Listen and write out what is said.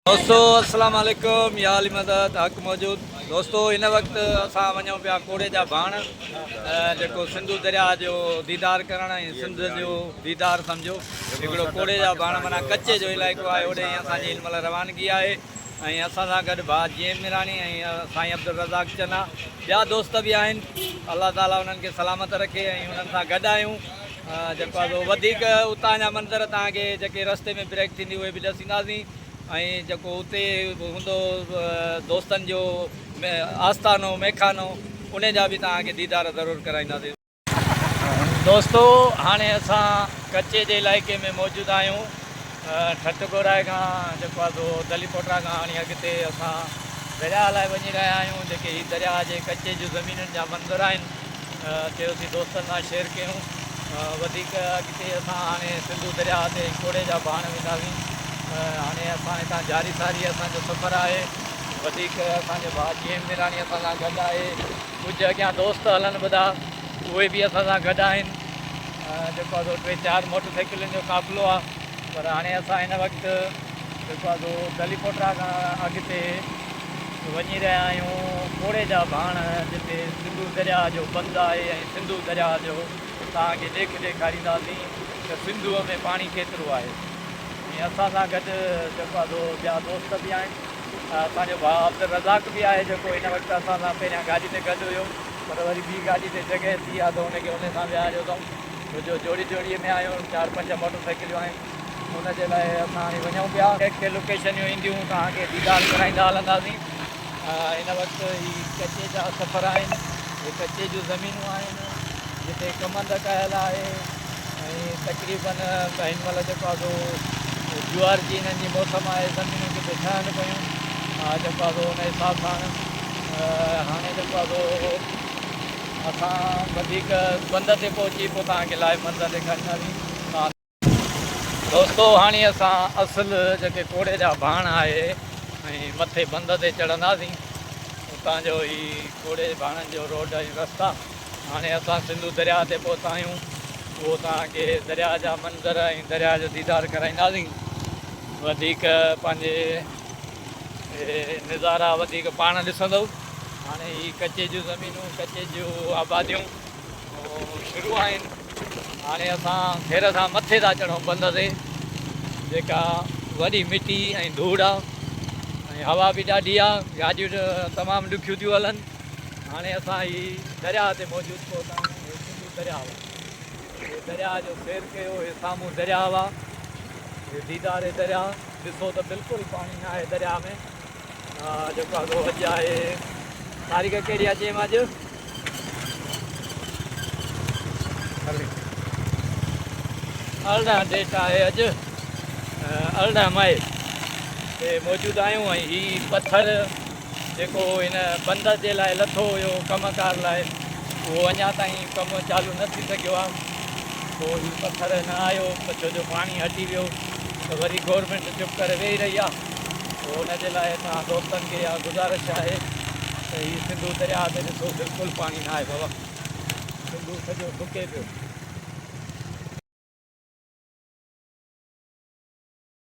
دوستو السلام عليڪم يا علي مدد حق موجود دوستو هن وقت اسان وڃون پيا ڪوڙي جا ڀاڻ جيڪو سنڌو درياء جو ديدار ڪرڻ ۽ سنڌ جو ديدار سمجهو هڪڙو ڪوڙي جا ڀاڻ معنيٰ ڪچي جو علائقو آهي اوڏي اسان جي هن مهل روانگي آهي ۽ اسان سان گڏ ڀاء جي ايم ميراڻي ۽ سائين عبدالرزاق چنا ٻيا دوست به آهن الله تعالي انهن کي سلامت رکي ۽ انهن سان گڏ آهيون جيڪو آهي سو وڌيڪ اتان جا منظر توهان کي جيڪي رستي ۾ بريڪ ٿيندي اهي به ڏسينداسين ۽ جيڪو اتي هوندو دوستن جو آستانو ميخانو ان جا به توهان کي ديدار ضرور ڪرائينداسين. دوستو هاڻي اسان ڪچي جي علائقي ۾ موجود آهيون ٺٽ گورائي کان جيڪو آهي سو دلي پوٽرا کان هاڻي اڳتي اسان درياء لاء وڃي رهيا آهيون جيڪي هي درياء جي ڪچي جون زمينن جا منظر آهن چيوسين دوستن سان شيئر ڪيون وڌيڪ اڳتي اسان هاڻي سنڌو درياء تي ڪوڙي جا ڀاڻ وينداسين هاڻي اسان هتان جاري ساري اسان جو سفر آهي وڌيڪ اسان جو ڀاء جي ايم ميراڻي اسان سان گڏ آهي ڪجهه اڳيان دوست هلن به ٿا اهي به اسان سان گڏ آهن جيڪو آهي سو ٽي چار موٽر سائيڪلن جو قافلو آهي پر هاڻي اسان هن وقت جيڪو آهي سو دلي پوٽرا کان اڳتي وڃي رهيا آهيون ڪوڙي جا ڀاڻ جتي سنڌو درياء جو بند آهي ۽ سنڌو درياء جو توهان کي ڏيک ڏيکارينداسين ته سنڌوء ۾ پاڻي ڪيترو آهي ۽ اسان سان گڏ جيڪو آهي سو ٻيا دوست به آهن اسان جو ڀاء عبدالرزاق به آهي جيڪو هن وقت اسان سان پهريان گاڏي تي گڏ هيو پر وري ٻي گاڏي تي جڳهه ٿي آهي ته ان کي ان سان ويهاريو اٿئون ڇو جو جوڙي جوڙي ۾ آهيون چار پنج موٽر سائيڪليون آهن ان جي لاء اسان هاڻي وڃون پيا. ڪي لوڪيشنيون اينديون توهان کي ديدار ڪرائيندا هلنداسين. هن وقت هي ڪچي جا سفر آهن. هي ڪچي جون زمينون آهن جتي ڪمند ڪاهيل آهي ۽ تقريبن هن مهل جيڪو آهي سو جوار جي هنن جي موسم آهي زمينون ڪٿي ٺهن پيون جيڪو آهي سو ان حساب سان هاڻي جيڪو آهي سو اسان وڌيڪ بند تي پهچي پوء توهان کي لائيو منظر ڏيکارينداسين. دوستو هاڻي اسان اصل جيڪي ڪوڙي جا ڀاڻ آهي ۽ مٿي بند تي چڙهنداسين اتان جو هي ڪوڙي ڀاڻن جو روڊ ۽ رستا هاڻي اسان سنڌو درياء تي پهتا آهيون اهو توهان کي درياء جا منظر ۽ درياء جو ديدار ڪرائينداسين وڌيڪ پنهنجي نظارا وڌيڪ پاڻ ڏسندو هاڻي هي ڪچي جون زمينون ڪچي جون آباديون شروع آهن هاڻي اسان خير سان مٿي ٿا چڙهون بند تي جيڪا وڏي مٽي ۽ ڌوڙ آ ۽ هوا به ڏاڍي آ گاڏيون تمام ڏکيون ٿيون هلن هاڻي اسان هي درياء تي موجود پهتا آهيون هي سنڌو درياء آ هي درياء جو سير ڪيو هي سامهون درياء آ هي ديدار درياء ڏسو ته بلڪل پاڻي نه آهي درياء ۾ جيڪو آ سو اڄ آهي تاريخ ڪهڙي آ چيم اڄ 18 ڊيٽ آهي اڄ 18 مئي تي موجود آهيون ۽ هي پٿر جيڪو هن بند جي لاء لٿو هيو ڪم ڪار لاء اهو اڃا تائين ڪم چالو نه ٿي سگهيو آهي پوء هي پٿر نه آيو ڇو جو پاڻي هٽي ويو ته وري گورنمينٽ چپ ڪري ويهي رهي آهي پوء ان جي لاء توهان دوستن کي اها گذارش آهي ته هي سنڌو درياء تي ڏسو بلڪل پاڻي نه آهي بابا سنڌو سڄو سڪي پيو.